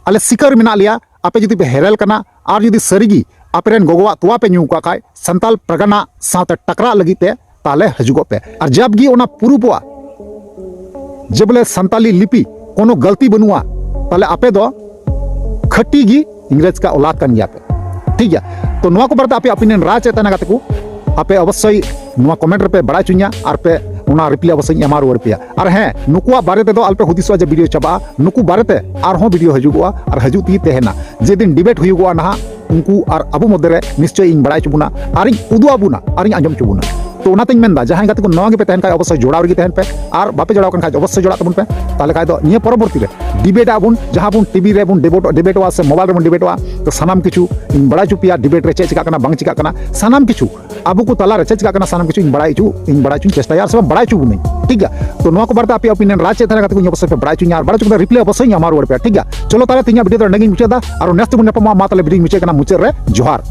ᱟᱞᱮ ᱥᱤᱠᱟᱹᱨ ᱢᱮᱱᱟᱜ ᱞᱮᱭᱟ, ᱟᱯᱮ ᱡᱩᱫᱤ ᱯᱮ ᱦᱮᱨᱮᱞ ᱠᱟᱱᱟ ᱟᱨ ᱡᱩᱫᱤ ᱥᱟᱹᱨᱤᱜᱮ ᱟᱯᱮᱨᱮᱱ ᱜᱚᱜᱚᱣᱟᱜ ᱛᱚᱣᱟ ᱯᱮ ᱧᱩ ᱟᱠᱟᱫ ᱠᱷᱟᱡ ᱥᱟᱱᱛᱟᱞ ᱯᱟᱨᱜᱟᱱᱟ ᱥᱟᱶᱛᱮ ᱴᱟᱠᱨᱟᱜ ᱞᱟᱹᱜᱤᱫ ᱛᱮ, ᱛᱟᱦᱞᱮ ᱦᱤᱡᱩᱜᱚᱜ ᱯᱮ᱾ ᱟᱨ ᱡᱟᱵ ᱜᱮ ᱚᱱᱟ ᱯᱩᱨᱩᱵᱚᱜᱼᱟ ᱡᱮ ᱵᱚᱞᱮ ᱥᱟᱱᱛᱟᱞᱤ ᱞᱤᱯᱤ ᱠᱳᱱᱳ ᱜᱟᱹᱞᱛᱤ ᱵᱟᱹᱱᱩᱜᱼᱟ, ᱛᱟᱦᱞᱮ ᱟᱯᱮ ᱫᱚ ᱠᱷᱟᱹᱴᱤ ᱜᱮ ᱤᱝᱨᱮᱡᱽ ᱠᱟ ᱚᱞᱟᱫ ᱠᱟᱱ ᱜᱮᱭᱟ ᱯᱮ᱾ ᱴᱷᱤᱠ ᱜᱮᱭᱟ, ᱛᱚ ᱱᱚᱣᱟ ᱠᱚ ᱵᱟᱨᱮᱛᱮ ᱟᱯᱮ opinion ᱨᱟᱭ ᱪᱮᱫ ᱛᱟᱦᱮᱱᱟ ᱜᱟᱛᱮ ᱠᱚ, ᱟᱯᱮ ᱚᱵᱚᱥᱥᱳᱭ ᱱᱚᱣᱟ comment ᱨᱮᱯᱮ ᱵᱟᱲᱟᱭ ᱦᱚᱪᱚᱧᱟ ᱟᱨ ᱯᱮ ᱚᱱᱟ reply ᱚᱵᱚᱥᱥᱳᱭ ᱤᱧ ᱮᱢᱟ ᱨᱩᱣᱟᱹᱲ ᱯᱮᱭᱟ᱾ ᱟᱨ ᱦᱮᱸ, ᱱᱩᱠᱩᱣᱟᱜ ᱵᱟᱨᱮ ᱛᱮᱫᱚ ᱟᱞᱚᱯᱮ ᱦᱩᱫᱤᱥᱚᱜᱼᱟ ᱡᱮ video ᱪᱟᱵᱟᱜᱼᱟ, ᱱᱩᱠᱩ ᱵᱟᱨᱮᱛᱮ ᱟᱨᱦᱚᱸ video ᱦᱤᱡᱩᱜᱚᱜᱼᱟ ᱟᱨ ᱦᱤᱡᱩᱜ ᱛᱮᱜᱮ ᱛᱟᱦᱮᱱᱟ᱾ ᱡᱮᱫᱤᱱ debate ᱦᱩᱭᱩᱜᱚᱜᱼᱟ ᱱᱟᱦᱟᱜ, ᱩᱱᱠᱩ ᱟᱨ ᱟᱵᱚ ᱢᱚᱫᱽᱫᱷᱮ ᱨᱮ ᱱᱤᱥᱪᱚᱭ ᱤᱧ ᱵᱟᱲᱟᱭ ᱦᱚᱪᱚ ᱵᱚᱱᱟ ᱟᱨᱤᱧ ᱩᱫᱩᱜ ᱟᱵᱚᱱᱟ ᱟᱨᱤᱧ ᱟᱸᱡᱚᱢ ᱦᱚᱪᱚ ᱵᱚᱱᱟ᱾ ᱛᱚ ᱚᱱᱟᱛᱤᱧ ᱢᱮᱱᱫᱟ, ᱡᱟᱦᱟᱸᱭ ᱜᱟᱛᱮ ᱠᱚ ᱱᱚᱣᱟ ᱜᱮᱯᱮ ᱛᱟᱦᱮᱱ ᱠᱷᱟᱡ ᱚᱵᱚᱥᱥᱳᱭ ᱡᱚᱲᱟᱣ ᱨᱮᱜᱮ ᱛᱟᱦᱮᱱ ᱯᱮ, ᱟᱨ ᱵᱟᱯᱮ ᱡᱚᱲᱟᱣ ᱠᱟᱱ ᱠᱷᱟᱡ ᱚᱵᱚᱥᱥᱳᱭ ᱡᱚᱲᱟᱜ ᱛᱟᱵᱚᱱ ᱯᱮ᱾ ᱛᱟᱦᱚᱞᱮ ᱠᱷᱟᱡ ᱫᱚ ᱱᱤᱭᱟᱹ ᱯᱚᱨᱚᱵᱚᱨᱛᱤ ᱨᱮ ᱰᱤᱵᱮᱴ ᱟᱵᱚᱱ, ᱡᱟᱦᱟᱸ ᱵᱚᱱ ᱴᱤᱵᱷᱤ ᱨᱮᱵᱚᱱ ᱰᱤᱵᱮᱴᱚᱜᱼᱟ ᱥᱮ ᱢᱳᱵᱟᱭᱤᱞ ᱨᱮᱵᱚᱱ ᱰᱤᱵᱮᱴᱚᱜᱼᱟ, ᱛᱚ ᱥᱟᱱᱟᱢ ᱠᱤᱪᱷᱩ ᱤᱧ ᱵᱟᱲᱟᱭ ᱦᱚᱪᱚ ᱯᱮᱭᱟ, ᱰᱤᱵᱮᱴ ᱨᱮ ᱪᱮᱫ ᱪᱤᱠᱟᱜ ᱠᱟᱱᱟ ᱵᱟᱝ ᱪᱤᱠᱟᱜ ᱠᱟᱱᱟ, ᱥᱟᱱᱟᱢ ᱠᱤᱪᱷᱩ ᱟᱵᱚ ᱠᱚ ᱛᱟᱞᱟᱨᱮ ᱪᱮᱫ ᱪᱤᱠᱟᱜ ᱠᱟᱱᱟ ᱥᱟᱱᱟᱢ ᱠᱤᱪᱷᱩ ᱤᱧ ᱵᱟᱲᱟᱭ ᱦᱚᱪᱚᱧ, ᱤᱧ ᱵᱟᱲᱟᱭ ᱦᱚᱪᱚᱧ ᱪᱮᱥᱴᱟᱭᱟ, ᱟᱨ ᱥᱮ ᱵᱟᱝ ᱵᱟᱲᱟᱭ ᱦᱚᱪᱚ ᱵᱚᱱᱟᱹᱧ, ᱴᱷᱤᱠ ᱜᱮᱭᱟ? ᱛᱚ ᱱᱚᱣᱟ ᱠᱚ ᱵᱟᱨᱮᱛᱮ ᱟᱯᱮᱭᱟᱜ ᱚᱯᱤᱱᱤᱭᱚᱱ ᱨᱟᱭ ᱪᱮᱫ ᱛᱟᱦᱮᱱᱟ ᱠᱟᱛᱮ ᱠᱚᱧ ᱚᱵᱚᱥᱥᱳᱭ ᱯᱮ ᱵᱟᱲᱟᱭ ᱦᱚᱪᱚᱧᱟ, ᱟᱨ ᱵᱟᱲᱟᱭ ᱦᱚᱪᱚ ᱠᱟᱛᱮ ᱨᱤᱯᱞᱟᱭ ᱚᱵᱚᱥᱥᱳᱭ ᱤᱧ ᱮᱢᱟ ᱨᱩᱣᱟᱹᱲ ᱯᱮᱭᱟ, ᱴᱷᱤᱠ ᱜᱮᱭᱟ? ᱪᱚᱞᱚ ᱛᱟᱦᱚᱞᱮ ᱛᱮᱦᱮᱧᱟᱜ ᱵᱷᱤᱰᱤᱭᱳ ᱫᱚ ᱱᱚᱰᱮ ᱜᱤᱧ ᱢᱩᱪᱟᱹᱫ ᱮᱫᱟ, ᱟᱨᱚ ᱱᱮᱠᱥᱴ ᱵᱚᱱ ᱧᱟᱯᱟᱢᱟ᱾ ᱢᱟ ᱛᱟᱦᱚᱞᱮ ᱵᱷᱤᱰᱤᱭᱳ ᱢᱩᱪᱟᱹᱫ ᱨᱮ ᱡᱚᱦᱟᱨ᱾